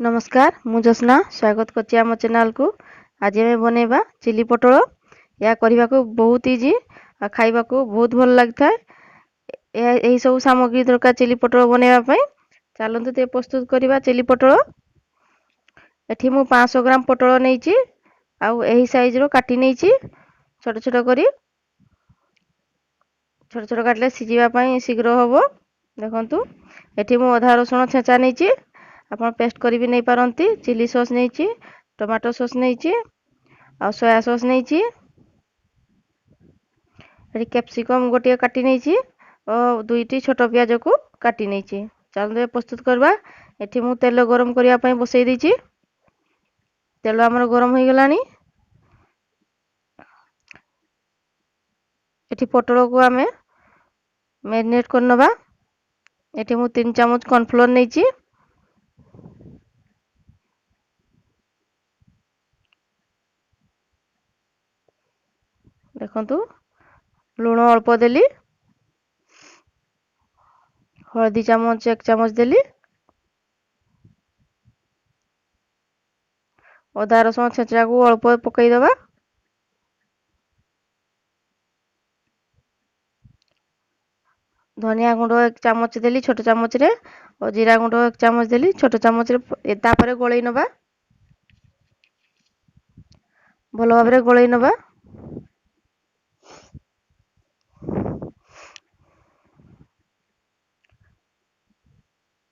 ନମସ୍କାର, ମୁଁ ଜ୍ୟୋତ୍ସ୍ନା ସ୍ୱାଗତ କରୁଛି ଆମ ଚ୍ୟାନେଲକୁ। ଆଜି ଆମେ ବନେଇବା ଚିଲି ପୋଟଳ। ଏହା କରିବାକୁ ବହୁତ ଇଜି ଆଉ ଖାଇବାକୁ ବହୁତ ଭଲ ଲାଗିଥାଏ। ଏହା ଏହିସବୁ ସାମଗ୍ରୀ ଦରକାର ଚିଲି ପୋଟଳ ବନେଇବା ପାଇଁ। ଚାଲନ୍ତୁ ତେବେ ପ୍ରସ୍ତୁତ କରିବା ଚିଲି ପୋଟଳ। ଏଠି ମୁଁ 500 ଗ୍ରାମ ପୋଟଳ ନେଇଛି ଆଉ ଏହି ସାଇଜ୍ର କାଟି ନେଇଛି ଛୋଟ ଛୋଟ କରି। ଛୋଟ ଛୋଟ କାଟିଲେ ସିଝିବା ପାଇଁ ଶୀଘ୍ର ହେବ। ଦେଖନ୍ତୁ, ଏଠି ମୁଁ ଅଦା ରସୁଣ ଛେଚା ନେଇଛି, ଆପଣ ପେଷ୍ଟ କରି ବି ନେଇପାରନ୍ତି। ଚିଲି ସସ୍ ନେଇଛି, ଟମାଟୋ ସସ୍ ନେଇଛି ଆଉ ସୋୟା ସସ୍ ନେଇଛି। ଏଠି କ୍ୟାପ୍ସିକମ୍ ଗୋଟିଏ କାଟି ନେଇଛି ଓ ଦୁଇଟି ଛୋଟ ପିଆଜକୁ କାଟି ନେଇଛି। ଚାଲନ୍ତୁ ଏବେ ପ୍ରସ୍ତୁତ କରିବା। ଏଠି ମୁଁ ତେଲ ଗରମ କରିବା ପାଇଁ ବସେଇ ଦେଇଛି। ତେଲ ଆମର ଗରମ ହୋଇଗଲାଣି। ଏଠି ପୋଟଳକୁ ଆମେ ମ୍ୟାରିନେଟ୍ କରିନେବା। ଏଠି ମୁଁ 3 ଚାମଚ କର୍ଣ୍ଣଫ୍ଲୋର୍ ନେଇଛି। ଦେଖନ୍ତୁ, ଲୁଣ ଅଳ୍ପ ଦେଲି, ହଳଦୀ ଚାମଚ 1 ଚାମଚ ଦେଲି, ଅଦା ରସୁଣ ଛେଚାକୁ ଅଳ୍ପ ପକାଇଦେବା। ଧନିଆ ଗୁଣ୍ଡ 1 ଚାମଚ ଦେଲି ଛୋଟ ଚାମଚରେ, ଓ ଜିରା ଗୁଣ୍ଡ 1 ଚାମଚ ଦେଲି ଛୋଟ ଚାମଚରେ। ତାପରେ ଗୋଳେଇ ନେବା, ଭଲ ଭାବରେ ଗୋଳେଇ ନେବା।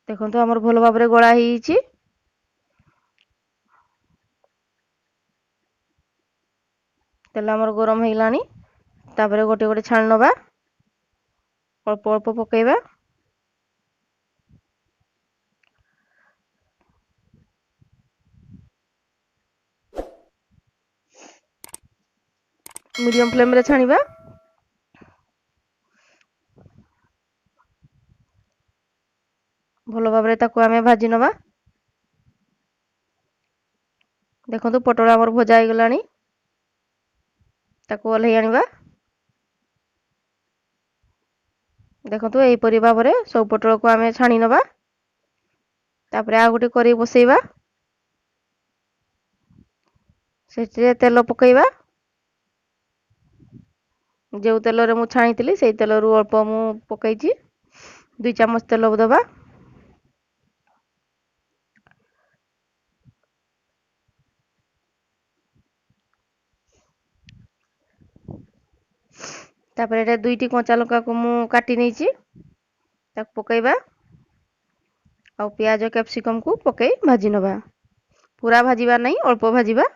ଦେଖନ୍ତୁ, ଆମର ଭଲ ଭାବରେ ଗୋଳା ହେଇଯାଇଛି। ତେଲ ଆମର ଗରମ ହେଇଗଲାଣି। ତାପରେ ଗୋଟେ ଗୋଟେ ଛାଣି ନେବା, ଅଳ୍ପ ଅଳ୍ପ ପକାଇବା। ମିଡ଼ିୟମ୍ ଫ୍ଲେମ୍ରେ ଛାଣିବା। ଭଲ ଭାବରେ ତାକୁ ଆମେ ଭାଜି ନେବା। ଦେଖନ୍ତୁ, ପୋଟଳ ଆମର ଭଜା ହେଇଗଲାଣି, ତାକୁ ଓହ୍ଲେଇ ଆଣିବା। ଦେଖନ୍ତୁ, ଏହିପରି ଭାବରେ ସବୁ ପୋଟଳକୁ ଆମେ ଛାଣି ନେବା। ତାପରେ ଆଉ ଗୋଟେ କରେଇ ବସେଇବା, ସେଥିରେ ତେଲ ପକାଇବା। ଯେଉଁ ତେଲରେ ମୁଁ ଛାଣିଥିଲି ସେଇ ତେଲରୁ ଅଳ୍ପ ମୁଁ ପକାଇଛି। 2 ଚାମଚ ତେଲ ଦେବା। ତାପରେ ଏଇଟା 2ଟି କଞ୍ଚା ଲଙ୍କାକୁ ମୁଁ କାଟି ନେଇଛି, ତାକୁ ପକାଇବା। ଆଉ ପିଆଜ କ୍ୟାପ୍ସିକମ୍କୁ ପକାଇ ଭାଜି ନେବା। ପୁରା ଭାଜିବା ନାହିଁ, ଅଳ୍ପ ଭାଜିବା।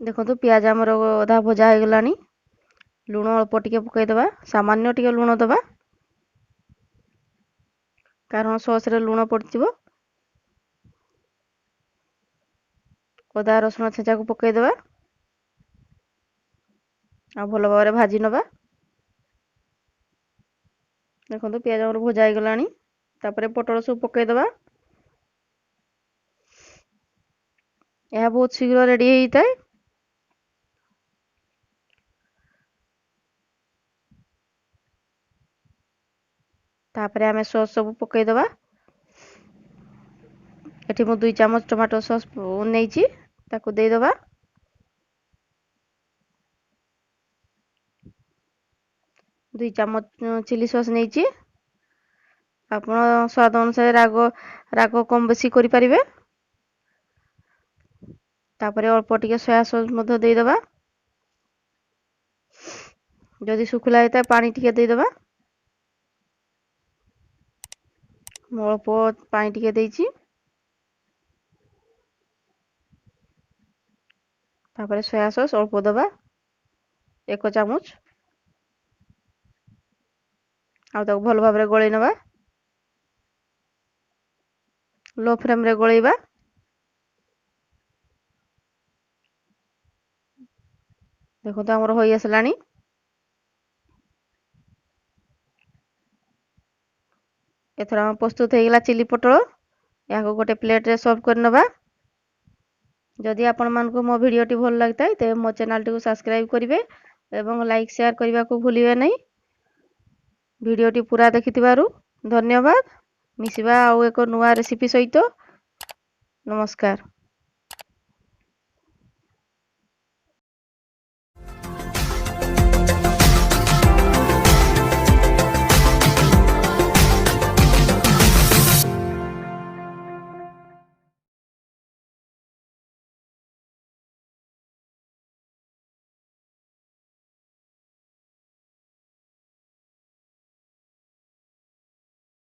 ଦେଖନ୍ତୁ, ପିଆଜ ଆମର ଅଧା ଭଜା ହେଇଗଲାଣି। ଲୁଣ ଅଳ୍ପ ଟିକେ ପକାଇଦେବା, ସାମାନ୍ୟ ଟିକେ ଲୁଣ ଦେବା, କାରଣ ସସ୍ରେ ଲୁଣ ପଡ଼ିଥିବ। ଅଦା ରସୁଣ ଛେଚାକୁ ପକାଇଦେବା ଆଉ ଭଲ ଭାବରେ ଭାଜି ନେବା। ଦେଖନ୍ତୁ, ପିଆଜ ଆମର ଭଜା ହେଇଗଲାଣି। ତାପରେ ପୋଟଳ ସବୁ ପକାଇଦେବା। ଏହା ବହୁତ ଶୀଘ୍ର ରେଡ଼ି ହେଇଥାଏ। ତାପରେ ଆମେ ସସ୍ ସବୁ ପକାଇଦେବା। ଏଠି ମୁଁ 2 ଚାମଚ ଟମାଟୋ ସସ୍ ନେଇଛି, ତାକୁ ଦେଇଦେବା। 2 ଚାମଚ ଚିଲି ସସ୍ ନେଇଛି। ଆପଣ ସ୍ୱାଦ ଅନୁସାରେ ରାଗ କମ୍ ବେଶୀ କରିପାରିବେ। ତାପରେ ଅଳ୍ପ ଟିକେ ସୋୟା ସସ୍ ମଧ୍ୟ ଦେଇଦେବା। ଯଦି ଶୁଖିଲା ହେଇଥାଏ ପାଣି ଟିକେ ଦେଇଦେବା। ମୁଁ ଅଳ୍ପ ପାଣି ଟିକେ ଦେଇଛି। ତାପରେ ସୋୟା ସସ୍ ଅଳ୍ପ ଦେବା, 1 ଚାମଚ। ଆଉ ତାକୁ ଭଲ ଭାବରେ ଗୋଳେଇ ନେବା, ଲୋ ଫ୍ଲେମ୍ରେ ଗୋଳେଇବା। ଦେଖନ୍ତୁ, ଆମର ହୋଇ ଆସିଲାଣି। ଏଥର ଆମ ପ୍ରସ୍ତୁତ ହେଇଗଲା ଚିଲି ପୋଟଳ। ଏହାକୁ ଗୋଟେ ପ୍ଲେଟ୍ରେ ସର୍ଭ କରିନେବା। ଯଦି ଆପଣମାନଙ୍କୁ ମୋ ଭିଡ଼ିଓଟି ଭଲ ଲାଗିଥାଏ, ତେବେ ମୋ ଚ୍ୟାନେଲଟିକୁ ସବସ୍କ୍ରାଇବ୍ କରିବେ ଏବଂ ଲାଇକ୍, ସେୟାର କରିବାକୁ ଭୁଲିବେ ନାହିଁ। ଭିଡ଼ିଓଟି ପୁରା ଦେଖିଥିବାରୁ ଧନ୍ୟବାଦ। ମିଶିବା ଆଉ ଏକ ନୂଆ ରେସିପି ସହିତ। ନମସ୍କାର।